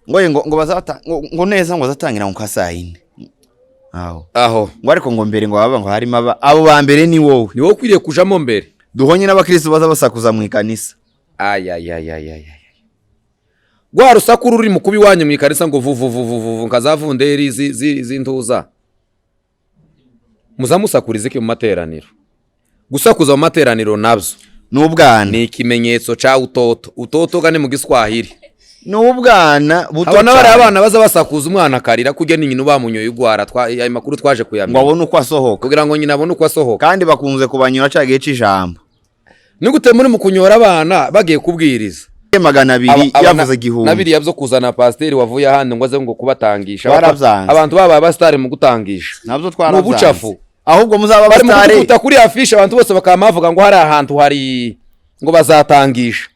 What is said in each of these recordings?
Ngo bazata ngo neza ngo bazatangira ngo ka saa 4 aho. Aho. Ngo ariko ngo mbere ngo baba ngo harimo abo ba mbere ni wowe. Ni wowe ukwiriye kujamo mbere. Duhonye n'abakristo baza basakuza mu ikanisa. Ayayayayaya, rwa rusaku ruri mu kuba iwanyu mu ikanisa ngo vuvuvuvuvu nka za vunderi z'intuza, muzamusakuriza iki mu materaniro? Gusakuza mu materaniro nabyo n'ubwana. Ni ikimenyetso ca utoto. Utoto gane mu Giswahili? Ni ubwana buto Abana bari cyane. Abana baza basakuza, umwana akarira kurya ni nyina bamunyoye ugwara. Ayo makuru twaje ngo kuyamenya. Abone uko asohoka. Kugira ngo nyina abone uko asohoka. Kandi bakunze kubanyura ca gihe c'ijambo. Ni gute muri mu kunyora abana bagiye kubwiriza? 200 yavuze 1000. Na biriya byo kuzana pasiteri wavuye ahandi ngo aze ngo kubatangisha. Twarabyanze. Abantu babaye abasitari mu gutangisha. Nabyo twarabyanze. Ni ubucafu. Ahubwo muzaba Bari mu abasitari. kudukuta kuri afishe, abantu bose bakaba bavuga ngo hari ahantu hari ngo bazatangisha.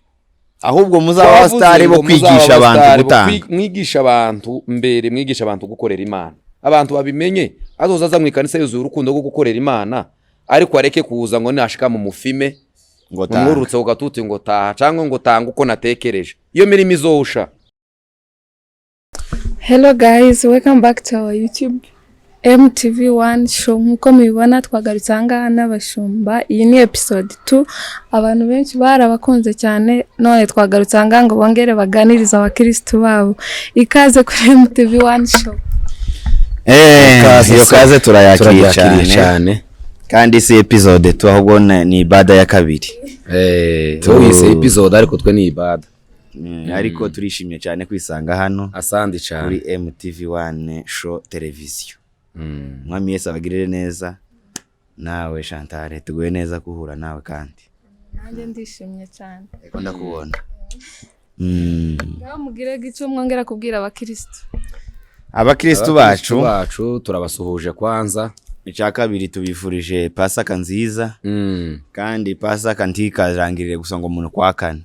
Ahubwo muzaba abasitari bo Twavuze ngo muzaba kwigisha abantu abasitari bo gutanga. Mwigisha abantu mbere, mwigisha abantu gukorera Imana, abantu babimenye. Azoza aza mu ikanisa yuzuye urukundo rwo gukorera Imana, ariko areke kuza ngo nashika mu mufime ngo tanga. Umwurutse ku gatuti ngo taha cyangwa ngo tanga uko natekereje. Iyo mirimo izosha. Hello guys, welcome back to our YouTube MTV1 Show. Nkuko mubibona, twagarutse ahangaha n'abashumba. Iyi ni episode 2. Abantu benshi barabakunze cyane, none twagarutse ahangaha ngo bongere baganirize abakirisitu babo. Ikaze kuri MTV1 Show. Ikaze. Iyo Se. kaze turayakiriye Turabyakiriye cyane. Cyane. Kandi si episode 2, ahubwo ni ibada ya kabiri. Wowe wise episode, ariko twe ni ibada. Ariko turishimye cyane kwisanga hano Asandi cyane. kuri MTV1 Show Television. Umwami Yesu abagirire neza. Nawe Chantal, tuguye neza guhura nawe kandi. Nanjye ndishimye cyane. Eko ndakubona. Ngaho mugire icyo mwongera kubwira abakirisitu. Abakristu bacu, Bacu turabasuhuje kwanza. Icya kabiri, tubifurije Pasaka nziza. Kandi Pasaka ntikazangirire gusa ngo umuntu kwa kane.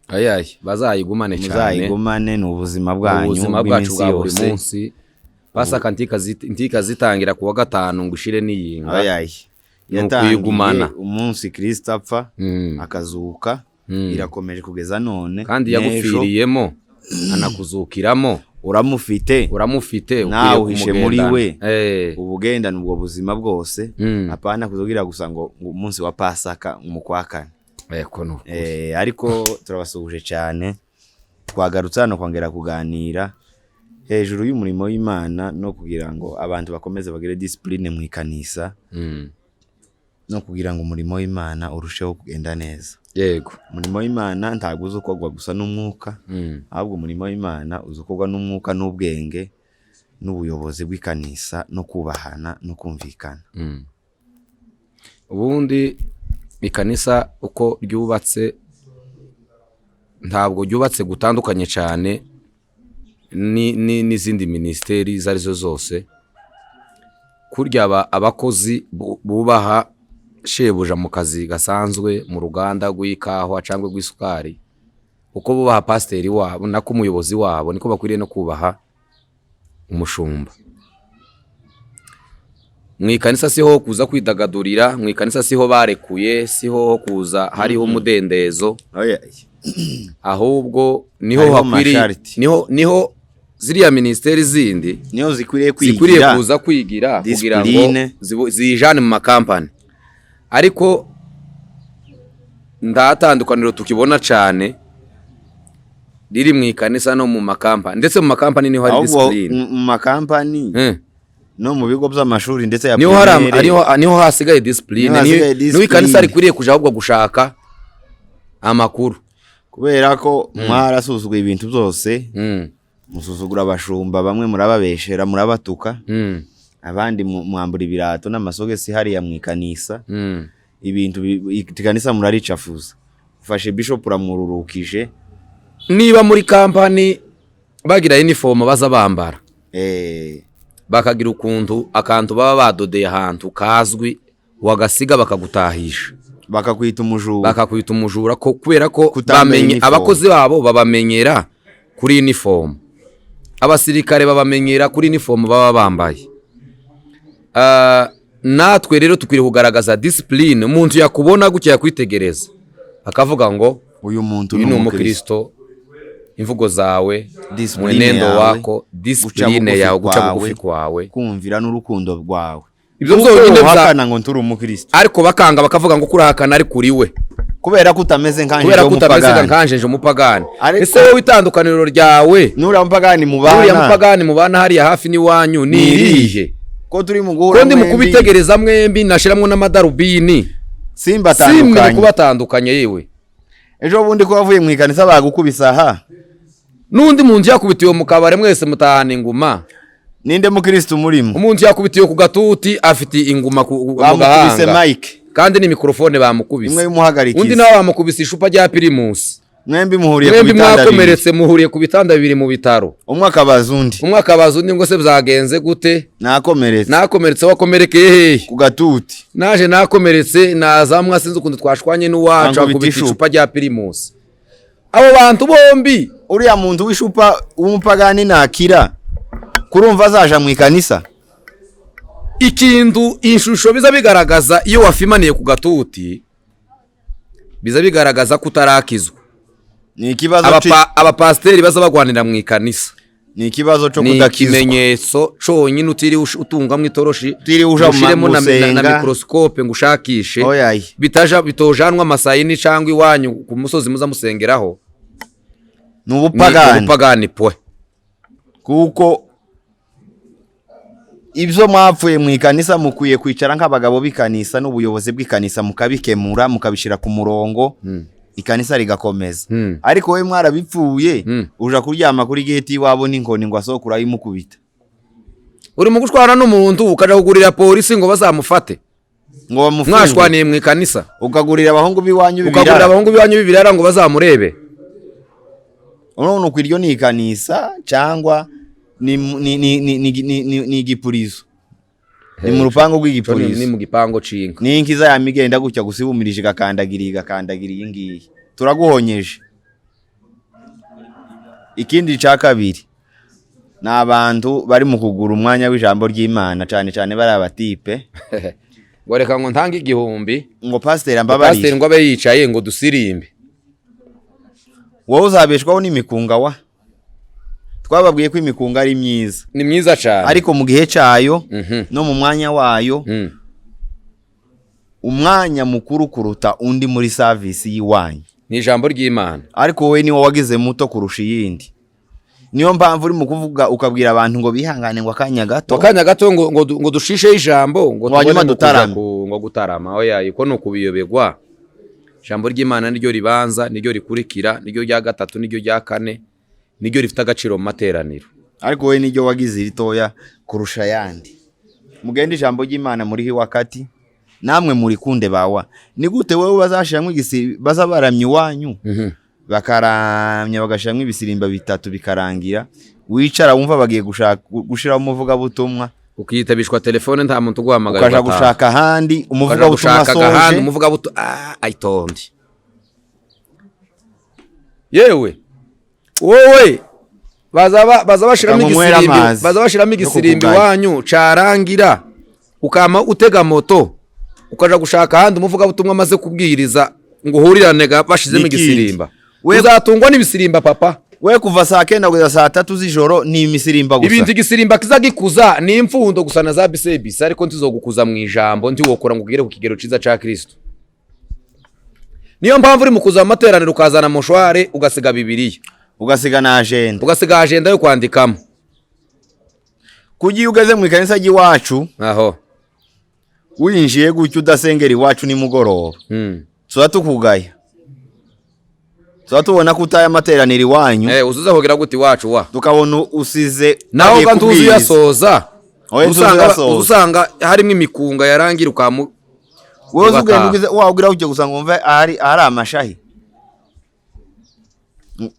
Ayayi, bazayigumane cyane. Muzayigumane, ni ubuzima bwanyu Ubuzima bwacu bw'iminsi bwa buri yose. munsi. Pasaka ntikazitangira kuwa gatanu ngo ushire n'iyinga. Ayayi. Ni Yatangiye ukuyigumana. umunsi Kristo apfa akazuka, irakomeje kugeza none Kandi n'ejo. Yagupfiriyemo anakuzukiramo. Uramufite. Uramufite, Nawe ukwiye uhishe muri kumugendana. we. Ubugendana ubwo buzima bwose, apana kuzugira gusa ngo umunsi wa Pasaka mu kwa kane. Eko ni ukuri. Ariko turabasuhuje cyane. Twagarutse hano kongera kuganira hejuru y'umurimo w'Imana no kugira ngo abantu bakomeze bagire discipline mu ikanisa no kugira ngo umurimo w'Imana urusheho kugenda neza. Umurimo w'Imana ntabwo uzi ukorwa gusa n'umwuka, ahubwo umurimo w'Imana uzi ukorwa n'umwuka n'ubwenge n'ubuyobozi bw'ikanisa no kubahana no kumvikana. Ubundi ikanisa uko ryubatse ntabwo ryubatse gutandukanye cyane n'izindi minisiteri izo arizo zose. Kurya abakozi bubaha shebuja mu kazi gasanzwe, mu ruganda rw'ikawa cyangwa rw'isukari, uko bubaha pasiteri wabo nako umuyobozi wabo, niko bakwiriye no kubaha umushumba. Mu ikanisa siho kuza kwidagadurira, mu ikanisa siho barekuye, siho ho kuza hariho umudendezo. Oya. Ahubwo niho Hariho hakwiriye masharti. Niho ziriya minisiteri zindi niyo zikwiriye zikwiriye kwigira kuza kwigira kugira ngo discipline. Zijane mu makampani. Ariko nta tandukaniro tukibona cyane riri mu ikanisa no mu makampani. Ndetse mu makampani niho hari Ahubwo discipline. mu makampani no mu bigo by'amashuri ndetse ya Niho hari primaire, niho hasigaye discipline. Niho hasigaye Niho ikanisa discipline. rikwiriye kuja ahubwo gushaka amakuru. Kubera ko mwarasuzuguye ibintu byose, musuzugura abashumba, bamwe murababeshera, murabatuka, abandi mwambura ibirato n'amasogesi hariya mu ikanisa. Ibintu ikanisa muraricafuza, ufashe bishop uramwururukije. Niba muri kampani bagira uniform baza bambara, bakagira ukuntu akantu baba badodeye ahantu kazwi, wagasiga bakagutahisha. Bakakwita umujura. Bakakwita umujura ko kubera ko Kutambaye bamenye uniform. Abakozi babo babamenyera kuri uniform, abasirikare babamenyera kuri uniform baba bambaye. Natwe rero tukwiriye kugaragaza discipline. Umuntu yakubona gutya, yakwitegereza akavuga ngo uyu muntu uyu ni ni umukristo. Umukristo. Imvugo zawe, Discipline mwenendo yawe, wako, discipline bugufi yawe, guca kwawe, bugufi kwawe, kumvira n'urukundo rwawe. Ibyo Kuko byonyine uhakana ngo nturi umukristo, ariko bakanga bakavuga ngo kurahakana ari kuri we, kubera ko utameze nkanje kubera ko utameze w'umupagani. nkanjeje umupagani. Ariko- Ese wowe itandukaniro ryawe Nuriya mupagani mubana, uriya mupagani mubana hariya hafi n'iwanyu ni irihe? Ko turi mu guhura Ko ndi mu mwembi, kubitegereza mwembi nashiramwo n'amadarubini, simwe simbatandukanye. Kubatandukanye yewe. Ejo bundi ko wavuye mu ikanisa bagukubise aha, N'undi muntu yakubitiwe mu kabare, mwese mutahana inguma. Ninde mukristo murimo? Umuntu yakubitiwe ku gatuti afite inguma mu Bamukubise gahanga, mike kandi ni mikorofone imwe bamukubise. y'umuhagarikizi. Undi nawe bamukubise icupa rya Primus. Mwembi muhuriye ku Mwembi bitanda bibiri. mwakomeretse, muhuriye ku bitanda bibiri mu bitaro. Umwe akabaza undi, Umwe akabaza undi ngo: "Se byagenze gute?" "Nakomeretse." "Nakomeretse." "Wakomerekeye hehe?" "Ku gatuti." "Naje nakomeretse, nazamwa, sinzi ukuntu twashwanye n'uwacu, Ankubita akubita icupa." icupa rya Primus. Abo bantu bombi, Uriya muntu w'ishupa w'umupagani nakira, kurumva azaja mu ikanisa? Ikintu ishusho biza bigaragaza iyo wafimaniye ku gatuti, biza bigaragaza ko utarakizwa. Ni ikibazo Abapasiteri baza bagwanira mu ikanisa, ni ikibazo cyo ni kudakizwa. ikimenyetso conyine utiriwe utungamo itoroshi, Utiriwe uja mu ushiremo na gusenga. mikorosikope ngo ushakishe. Oyaye. Bitaja bitojanwa amasayini cyangwa iwanyu ku musozi muza musengeraho. Ni Ni ubupagani. ubupagani pwe. Kuko ibyo mwapfuye mu ikanisa mukwiye kwicara nk'abagabo b'ikanisa n'ubuyobozi bw'ikanisa, mukabikemura, mukabishyira ku murongo, ikanisa rigakomeza. Ariko wowe mwarabipfuye, uja kuryama kuri gate iwabo n'inkoni ngo asohoke urayimukubita. Uri mu gushwana n'umuntu ukaja kugurira polisi ngo bazamufate, ngo bamufunge, mwashwaniye mu ikanisa. Ukagurira abahungu b'iwanyu Ukagurira b'ibirara. abahungu b'iwanyu b'ibirara ngo bazamurebe. Urabona uko iryo ni ikanisa cyangwa ni igipurizo, ni mu rupangu Ni rw'igipurizo? mu gipango c'inka. Ni inkiza yamigenda gutya gusa ibumirije, igakandagira, igakandagira iyi ngiyi, turaguhonyeje. Ikindi cya kabiri ni abantu bari mu kugura umwanya w'ijambo ry'Imana, cyane cyane bari abatipe. Ngo reka ngo ntange 1000, ngo pasiteri pasiteri ambabarire, ngo abe yicaye ngo dusirimbe. Wowe uzabeshwaho n'imikunga wa. Twababwiye ko imikunga ari myiza. Ni myiza cyane. Ariko mu gihe cyayo no mu mwanya wayo. Umwanya mukuru kuruta undi muri service y'iwanyu ni ijambo ry'Imana. Ariko wowe niwo wagize muto kurusha iyindi. Niyo mpamvu uri mu kuvuga ukabwira abantu ngo bihangane, ngo akanya gato, Mu kanya gato ngo dushisheho ijambo, ngo Ngo hanyuma tubone ngo kuja dutarame. Ngo gutarama, oya, iko ni ukubiyobegwa. Ijambo ry'Imana niryo ribanza, niryo rikurikira, niryo rya gatatu, niryo rya kane, niryo rifite agaciro mu materaniro. Ariko wowe niryo wagize ritoya kurusha ayandi. Mugende ijambo ry'Imana muri wakati namwe murikunde bawa. Ni gute wowe bazashiramo igisi, baza baramya iwanyu, bakaramya bagashiramo ibisirimba bitatu bikarangira, wicara wumva bagiye gushaka gushiramo umuvugabutumwa, Ukiyitabishwa telefone, nta muntu uguhamagaye, ukaja ugataha. gushaka ahandi Ukaja umuvugabutumwa gushaka agahandi asoje. Umuvugabutumwa, ah, ayitonde yewe, wowe baza bashiramo Reka nkunywere igisirimbi, amazi baza bashiramo yo igisirimbi kukugaya. iwanyu carangira, ukama utega moto ukaja gushaka ahandi umuvugabutumwa amaze kubwiriza ngo uhurirane bashizemo N'ikindi. igisirimba. We- Uzatungwa n'ibisirimba, papa. We kuva saa 9 kugeza saa 3 z'ijoro ni imisirimba gusa. Ibintu igisirimba kiza gikuza ni imfundo gusa na za bisebisi, ariko ntizogukuza mu ijambo, ntiwokora ngo ugere ku kigero ciza ca Kristo. Niyo mpamvu uri mu kuza mu materaniro ukazana mouchoir, ugasiga Bibiliya, ugasiga na agenda, ugasiga agenda yo kwandikamo. Kugira iyo ugeze mu ikanisa ry'iwacu, aho winjiye gutyo udasengera iwacu nimugoroba, tuba tukugaya, tuba tubona ko utaye amateraniro iwanyu. Eh, uzuza kugira gute iwacu wa? Tukabona usize Naho bagiye ga ntuzi kubwiriza. uyasoza. Oya, ntuzi Usanga uyasoza. usanga harimo imikunga yarangira ukamu Wowe uzi ugenda ugataha. ugeze wabwira ujya gusa ngo wumve ahari amashahi.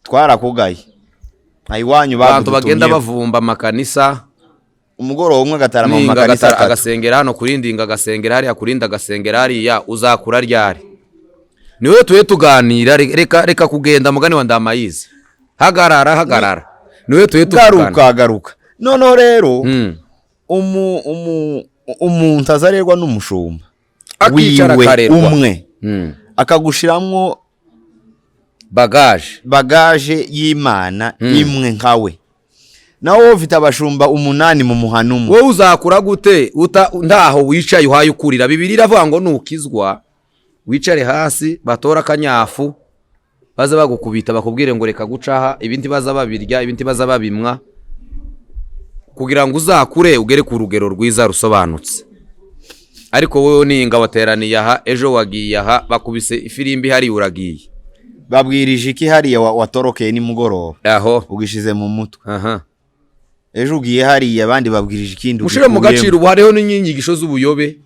Twarakugaye aha iwanyu. Abantu bagenda Bagudutumyeho. bavumba amakanisa. Umugoroba umwe agatarama mu Ninga makanisa atatu. Agasengera hano kurindi, ngo agasengera hariya kurindi, agasengera hariya, uzakura ryari? Niwe tuye tuganira, reka kugenda mugani wa Ndamayizi, hagarara, hagarara, niwe tuye tuvugana. Garuka, garuka. Noneho rero umuntu azarerwa n'umushumba Akicara wiwe akarerwa. umwe, akagushiramwo. Bagage. Bagage y'Imana imwe nkawe, nawe wowe ufite abashumba 8 mu muhana umwe. Wowe uzakura gute ntaho wicaye uhaye ukurira? Bibiliya iravuga ngo nukizwa wicare hasi, batora akanyafu baze bagukubita, bakubwire ngo reka gucaha, ibindi baza babirya, ibindi baza babimwa, kugira ngo uzakure ugere ku rugero rwiza rusobanutse. Ariko wowe ninga wateraniye aha, ejo wagiye aha, bakubise ifirimbi hariya uragiye. Babwirije iki hariya watorokeye nimugoroba? Aho. Ugishize mu mutwe. Aha. Ejo ugiye hariya, abandi babwirije ikindi. Mushire mu ugikuyemo. gaciro. Ubu hariho n'inyigisho z'ubuyobe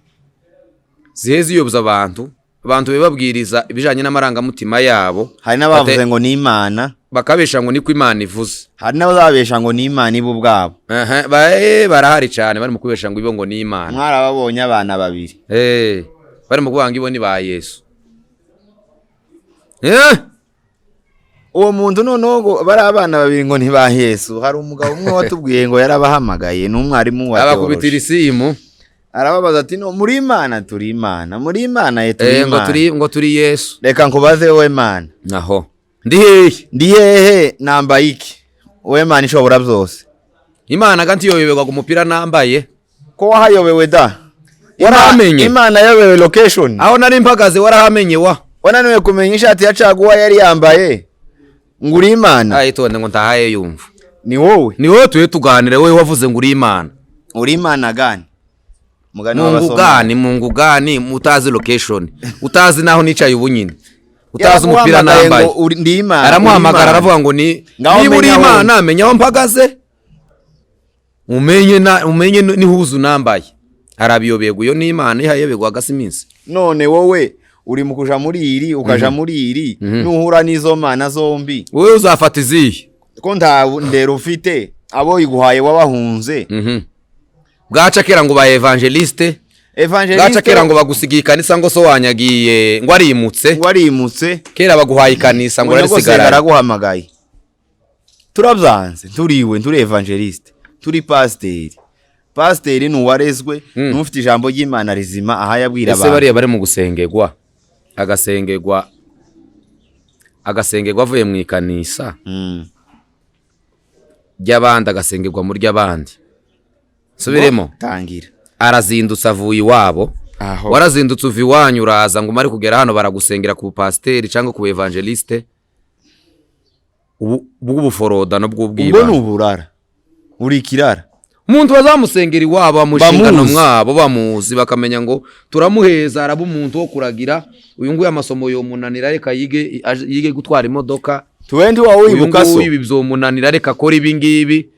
zihe ziyobya abantu, abantu bibabwiriza ibijanye n'amarangamutima yabo. Hari n'abavuze ngo ni Imana. Bakabesha ngo niko Imana ivuze. Hari n'abazabesha ngo ni Imana ibo ubwabo. Aha, barahari cyane bari mu kubesha ngo ibo ngo ni Imana. Mwarababonye abana babiri. Bari mu kuvuga ngo ibo ni ba Yesu. Uwo muntu noneho ngo bari abana babiri ngo ntiba Yesu. Hari umugabo umwe watubwiye ngo yarabahamagaye, ni umwarimu wa abakubitira theology. Isimu. Arababaza ati: "No muri Imana turi Imana, muri Imana ye turi ngo Imana." Turi Yesu. Reka nkubaze wowe Mana. Naho ndi hehe? Ndi hehe? Nambaye iki? Wowe Mana ishobora byose. Imana ga ntiyoyoberwaga umupira nambaye. Ko wahayobewe da? Warahamenye? Imana yayobewe location? Aho nari mpagaze warahamenye wa? Wananiwe kumenya ishati ya caguwa yari yambaye, ngo uri Imana? Ayitonde ngo ntahaye yumva. Ni wowe. Ni wowe tuye tuganire, wowe wavuze ngo uri Imana. Uri Imana gani? Mugani Mungu w'abasoma. gani, Mungu gani mutazi location, utazi naho nicaye ubu nyine, utazi umupira Yaramuhamagaye nambaye. ngo ndi Imana. Aramuhamagara. Uri Imana. Aravuga ngo ni Ngaho niba uri menya aho Imana, menya aho mpagaze, umenye na umenye n'ihuzu nambaye. Arabiyoberwa. Iyo ni Imana ihayoberwa si iminsi. None wowe uri mu kuja muri iri, ukaja muri iri, nuhura n'izo mana zombi, wowe uzafata izihe? Ko nta ndero ufite, abo iguhaye wabahunze. Bwaca kera ngo ba évangéliste. Évangéliste. Bwaca kera ngo bagusigiye ikanisa, ngo so wanyagiye ngo arimutse. Ngo arimutse. Kera baguhaye ikanisa ngo ngo nyogosenge urarisigarara. Araguhamagaye, turabyanze, turiwe, turi évangéliste, turi pasiteri. Pasiteri ni uwarezwe, n'ufite ijambo ry'Imana rizima aha yabwira Ese abantu. bariya bari mu gusengerwa, agasengerwa avuye mu ikanisa ry'abandi, agasengerwa mu ry'abandi, subiremo. Tangira. Arazindutse avuye iwabo. Aho. Warazindutse uva iwanyu, uraza ngo umare kugera hano baragusengera ku bupasiteri cyangwa ku évangéliste bw'ubuforodano Ubwo ni bw'ubwibane. uburara, uri ikirara. Umuntu bazamusengera iwabo bamushingano Bamuzi. mwabo bamuzi, bakamenya ngo turamuheza, araba umuntu wo kuragira. Uyu nguyu amasomo yomunanira, reka yige yige gutwara imodoka. Tuwe ndi wawe Uyu wibuka so nguyu ibi byomunanira, reka akora ibi ngibi.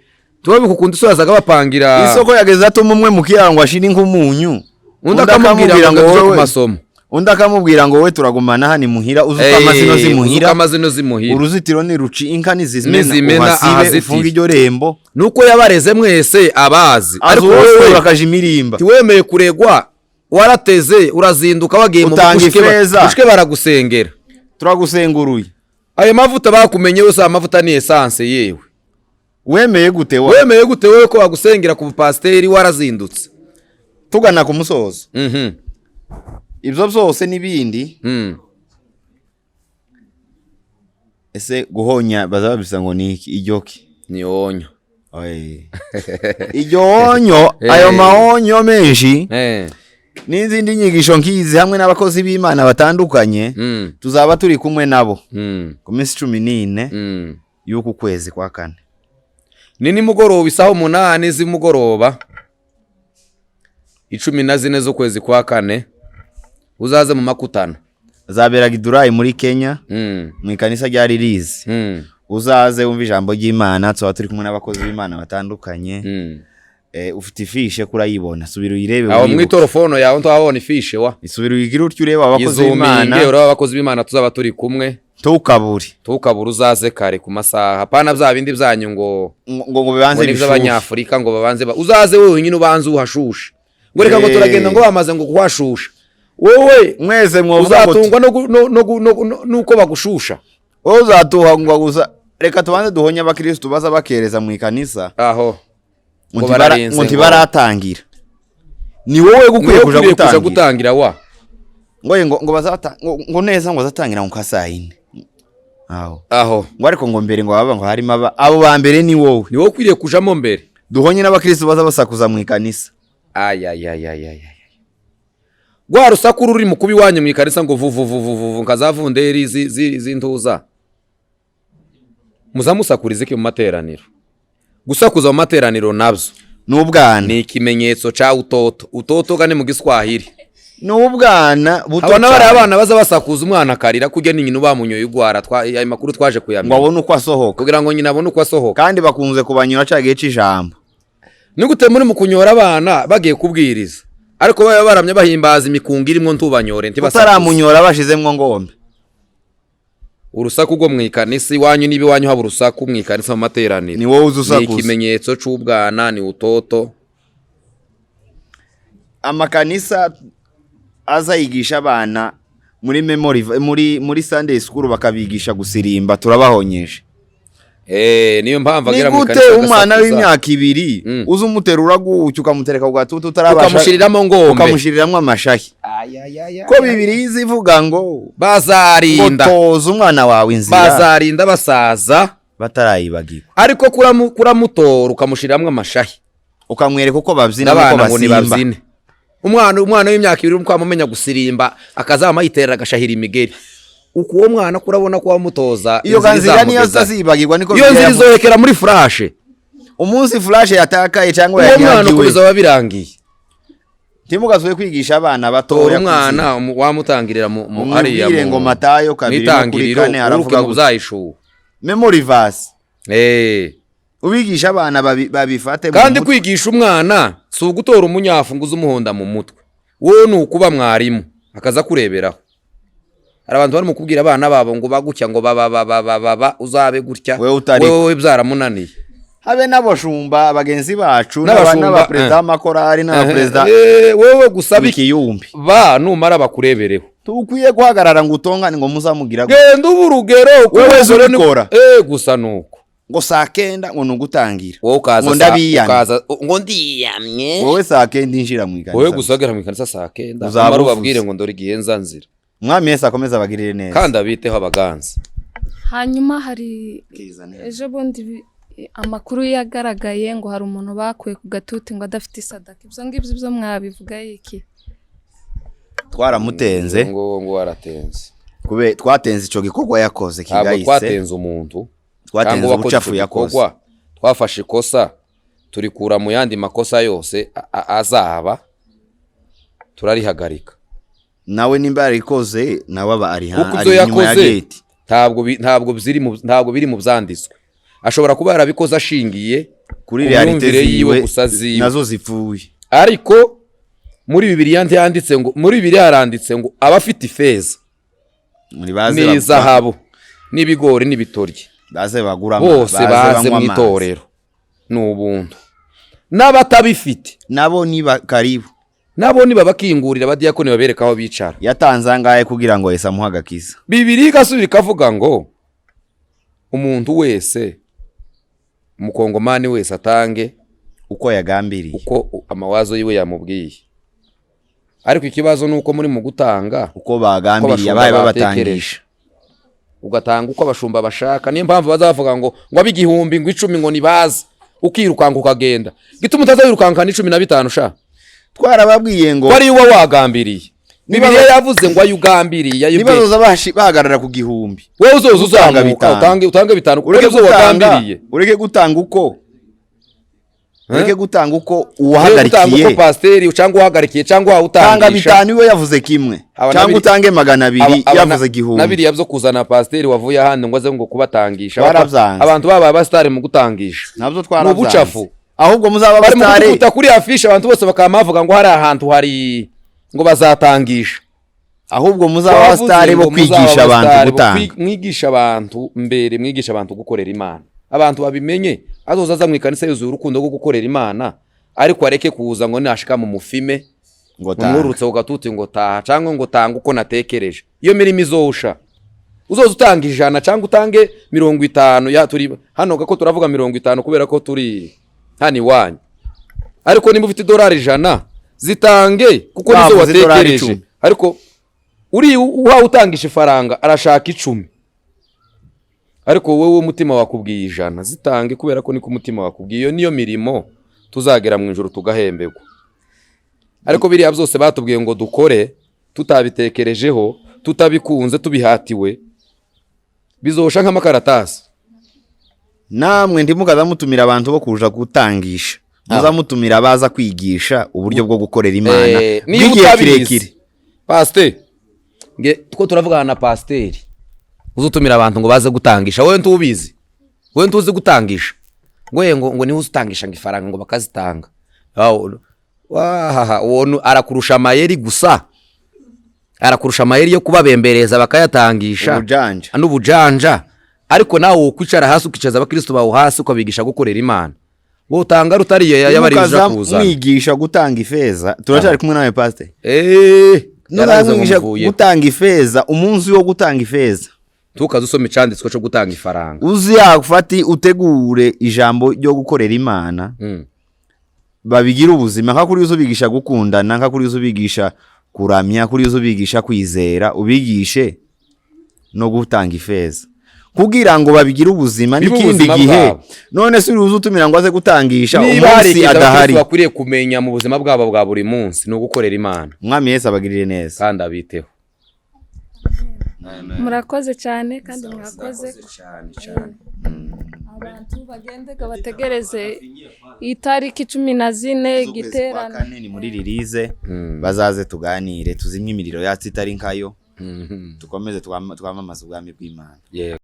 Tuba bikukunda isozaga bapangira. Isoko yageze atuma umwe mu kirango ashira inkumunyu, undi akamubwira ngo tujye ku wowe masomo. Undi akamubwira ngo wowe turagumana hano imuhira, uzi uko amazino zimuhira. Uzi uko amazino zimuhira. Uruzitiro niruci, inka nizimena, Nizimena, uhasibe, ahazitire. ufunge iryo rembo. Nuko yabareze mwese abazi, ariko ariko wowe wowe bakaja imirimba. Ntiwemeye kuregwa, warateze urazinduka wagiye mu Utanga bushike ifeza. bushike baragusengera. Turagusenguruye. Ayo mavuta bakumenye yose, aya mavuta ni essence yewe. Wemeye gute wa? Wemeye gute wowe ko bagusengera ku bupasiteri warazindutse? Tugana ku musozo, ibyo byose n'ibindi, ese guhonya baza babisa ngo ni iki? Iryoki? Ni onyo. Oye. Iryo onyo, ayo maonyo menshi n'izindi nyigisho nk'izi hamwe n'abakozi b'Imana batandukanye, tuzaba turi kumwe nabo ku minsi 14 y'uku kwezi kwa kane. Ni nimugoroba, isaha 8 z'umugoroba, 14 z'ukwezi kwa kane, uzaze mu makutano. Azaberaga i Durai muri Kenya, mu ikanisa rya Ririzi. Uzaze wumve ijambo ry'Imana, tuzaba turi kumwe n'abakozi b'Imana batandukanye. Ufite ifishe kurayibona, subira uyirebe, Aho mu wibuke. itorofono yawe ntuhabona ifishe wa? Isubira uyigire utyo, urebe abakozi izuminge b'Imana. Uraba abakozi b'Imana tuzaba turi kumwe. Ntukabure. Tukabura, uzaze kare ku masaha, hapana bya bindi byanyu ngo ngo bibanze ngo ni bishuhe. iby'abanyafurika ngo babanze uzaze wenyine ubanze uhashushe, ngo reka ngo turagenda ngo bamaze ngo kuhashusha, wowe Mwese mwovuga ngo uzatungwa no gu- no- no gu- no- no- nuko bagushusha. Wowe uzatuhangwa gusa. Reka tubanze duhonye abakirisitu baza bakereza mu ikanisa Aho ngo ngo bararenze ngo ngo- ntibaratangira. Ni wowe gukwiye Niwe kuja ukwiye kuja gutangira. Gutangira wa. Ngo ngo ngo bazata ngo neza ngo bazatangira ngo ka saa 4. Aho Aho. Ngo ariko ngo mbere ngo baba ngo harimo abo ba mbere ni wowe. Ni wowe ukwiriye kujamo mbere. Duhonye n'abakristo baza basakuza mu ikanisa. Ayayayayaya, rwa rusaku ruri mu kuba iwanyu mu ikanisa ngo vuvuvuvuvu nka za vunderi z'intuza, muza musakuriza iki mu materaniro? Gusakuza mu materaniro nabyo N'ubwana. ni ikimenyetso ca utoto. Utoto gane mu Giswahili? N'ubwana buto Abana bari cyane. Abana baza basakuza, umwana akarira kurya ni nyina bamunyoye ugwara. Ayo makuru twaje Ngo kuyamenya. abone uko asohoka. Kugira ngo nyina abone uko asohoka. Kandi bakunze kubanyura ca gihe c'ijambo. Ni gute muri mu kunyora abana bagiye kubwiriza, ariko baba baramye bahimbaza imikungu irimo ntubanyore, ntibasakuze? Utaramunyora bashizemwo ngombe. Urusaku rwo mu ikanisa iwanyu, niba iwanyu haba urusaku mu ikanisa mu materaniro, Ni wowe uza ni usakuza. ikimenyetso c'ubwana, ni utoto. Amakanisa aza yigisha abana muri memory, muri Sunday school, bakabigisha gusirimba, turabahonyeje. Niyo mpamvu Ni agera mu gute ikanisa umwana agasakuza. w'imyaka 2 uza umuterura gutya, ukamutereka ku gatutu utarabasha, Ukamushyiriramo ngombe. Ukamushiriramwo amashahi, ko Bibiri izivuga ngo Bazarinda toza umwana wawe inzira bazarinda basaza batarayibagirwa. Ariko kuramutora ukamushiriramo amashahi, Ukamwereka uko babyina n'uko n'abana ngo basimba. nibabyine, umwana w'imyaka 2 ukamumenya gusirimba, akazama yiterera agashahira imigeri uku, uwo mwana kurabona ko wamutoza Iyo inzira nzira niyo izamugeza. azibagirwa, niko Iyo nzira Bibiliya yavuze. izohekera muri furashe. Umunsi flash yatakaye cyangwa Uwo mwana uko yanyagiwe, bizaba birangiye. Ntimugasubire kwigisha abana batoya Tora umwana wamutangirira mu hariya Umubwire ngo Matayo 2 no kuri mwitangiriro 4 uruke haravuga mu gutya. byayishuwe. Memory verse. Ubigisha abana babifate mu Kandi mutwe. kwigisha umwana si ugutora umunyafu ngo uze umuhonda mu mutwe. Wowe ni ukuba mwarimu akaza kureberaho. Hari abantu barimo kubwira abana babo ngo bagutya, ngo baba baba baba baba uzabe gutya. Wewe utari. Wowe byaramunaniye. Habe n'abashumba bagenzi bacu N'abashumba, n'abaperezida b'amakorari n'abaperezida Wowe gusa w'ikiyumbi, ba numara bakurebereho. Tukwiye guhagarara ngo utongane ngo muzamugira gutya. Genda uba urugero. Wewe Kuba urugero ubikora. Gusa nuko Ngo saa 9 ngo nugutangira, wowe ukaza ngo ndabiyamye. Ukaza ngo ndiyamye. Wowe saa 9 injira mu ikanisa. Wowe gusa agera mu ikanisa saa 9, Uzaba umara uvuze. ubabwire ngo ndore igihe nza nzira. Umwami Yesu akomeze abagirire neza. Kandi abiteho abaganza. Hanyuma hari ejo bundi amakuru yagaragaye ngo hari umuntu bakuye ku gatuti ngo adafite isadaka. Ibyo ngibyo byo mwabivuga iki? Twaramutenze. Ngo waratenze. Kube twatenze ico gikorwa yakoze Ntabwo kigayitse. twatenze umuntu Twatenze cyangwa uwakoze ubucafu icyo yakoze. gikorwa. Twafashe ikosa turikura mu yandi makosa yose azaba, turarihagarika. Nawe nimba yarikoze, nawe aba ari Kuko ari ibyo inyuma ya yakoze gate. Ntabwo biri mu byanditswe. Ashobora kuba yarabikoze ashingiye Kuri ku réalité myumvire yiwe ziwe gusa ziwe. nazo zipfuye. Ariko muri Bibiliya ntiyanditse ngo, muri Bibiliya haranditse ngo abafite ifeza Muri baze n'izahabu n'ibigori n'ibitoryi baze bagura bose baze mu banywa amazi. itorero, ni ubuntu, n'abatabifite Nabo niba karibu. Nabo nibabakingurira, abadiyakoni babereka aho bicara. Yatanze angahe kugira ngo Yesu amuhe agakiza? Bibiliya igasubira ikavuga ngo umuntu wese, umukongomani wese atange Uko yagambiriye. uko amawazo yiwe yamubwiye. Ariko ikibazo ni uko muri mu gutanga Uko bagambiriye abashumba abaye batekereje. babatangisha. Ugatanga uko abashumba bashaka. Niyo mpamvu bazavuga ngo abe 1000, ngo 10 ngo nibaze, ukirukanka ukagenda. Gituma utaza wirukanka ni 15 sha. Twarababwiye ngo Ko ari uwo wagambiriye. Niba Bibiliya yavuze ngo ayo ugambiriye ayo niba ubwe. bazoza bahagarara ku 1000, Wowe uzoza utanga uzamuka 5. Utange 5 kuko Ureke uzo gutanga, wagambiriye. ureke gutanga uko, ureke gutanga uko Ureke gutanga uwahagarikiye. uko pasiteri cyangwa uhagarikiye cyangwa Tanga uwutangisha. 5 iwe yavuze kimwe, Aba cyangwa utange 200 yavuze 1000. Nabiriya byo kuzana pasiteri wavuye ahandi ngo aze ngo kubatangisha. Twarabyanze. Abantu babaye abasitari mu gutangisha. Nabyo twarabyanze. Ubucafu. Ahubwo muzaba Bari mu abasitari. kuguta kuri afishe, abantu bose bakaba bavuga ngo hari ahantu hari ngo bazatangisha. Ahubwo muzaba Twavuze abasitari bo ngo muzaba kwigisha abantu abasitari bo gutanga. Mwigisha abantu mbere, mwigisha abantu gukorera Imana, abantu babimenye. Azoza aza mu ikanisa yuzuye urukundo rwo gukorera Imana, ariko areke kuza ngo nashika mu mufime Ngo tanga. umwurutse ku gatuti ngo taha, cyangwa ngo tanga uko natekereje. Iyo mirimo izosha. Uzoza utanga 100 cyangwa utange 50 ya turi hano gako turavuga 50 kubera ko turi hano iwanyu. Ariko niba ufite idolari 100, zitange kuko nizo Bavuze idolari watekereje. 10. Ariko uri uhawe utangisha ifaranga arashaka 10. Ariko wowe umutima wakubwiye 100, zitange kubera ko niko umutima wakubwiye. Iyo niyo mirimo tuzagera mu ijuru tugahemberwa. Ariko biriya byose batubwiye ngo dukore tutabitekerejeho, tutabikunze, tubihatiwe, bizosha nk'amakaratasi. Namwe ntimukaza mutumira abantu bo kuja gutangisha, muzamutumira abaza kwigisha uburyo bwo gukorera Imana Niba bw'igihe utabizi, kirekire. Pasiteri, nge two turavugana na pasiteri uzutumira abantu ngo baze gutangisha, wowe ntubizi, wowe ntuzi gutangisha, ngo ye ngo niwe uzitangisha ngo ifaranga ngo bakazitanga. Wahaha, uwo arakurusha amayeri gusa, arakurusha amayeri yo kubabembereza bakayatangisha. Ubujanja. N'ubujanja. Ariko nawe wokwicara hasi, ukicaza abakristo bawe hasi, ukabigisha gukorera Imana, wowe utanga rutariye yabarije Mukaza kuzana. mwigisha gutanga ifeza, turacyari kumwe nawe pasiteri. Yaravuze ngo Mwigisha mvuye. gutanga ifeza, umunsi wo gutanga ifeza, Tukaze usoma icanditswe cyo gutanga ifaranga. Uzi yafati utegure ijambo ryo gukorera Imana, babigira ubuzima, nka kuri uzo bigisha gukundana, nka kuri uzo bigisha kuramya, kuri uzo bigisha kwizera, ubigishe no gutanga ifeza kugira ngo babigire ubuzima Bibe n'ikindi ubuzima gihe. bwabo. None se uri utumira ngo aze gutangisha Niba hari umunsi ikintu adahari? abakristo bakwiriye kumenya mu buzima bwabo bwa buri munsi, ni ugukorera Imana. Umwami Yesu abagirire neza. Kandi abiteho. Murakoze cyane kandi mwakoze. Abantu bagendega bategereze itariki 14 Z'ukwezi kwa igiterane. kane ni muri ririze, bazaze tuganire, tuzimye imiriro yacu itari nkayo, dukomeze twamamaze ubwami bw'Imana. Yego.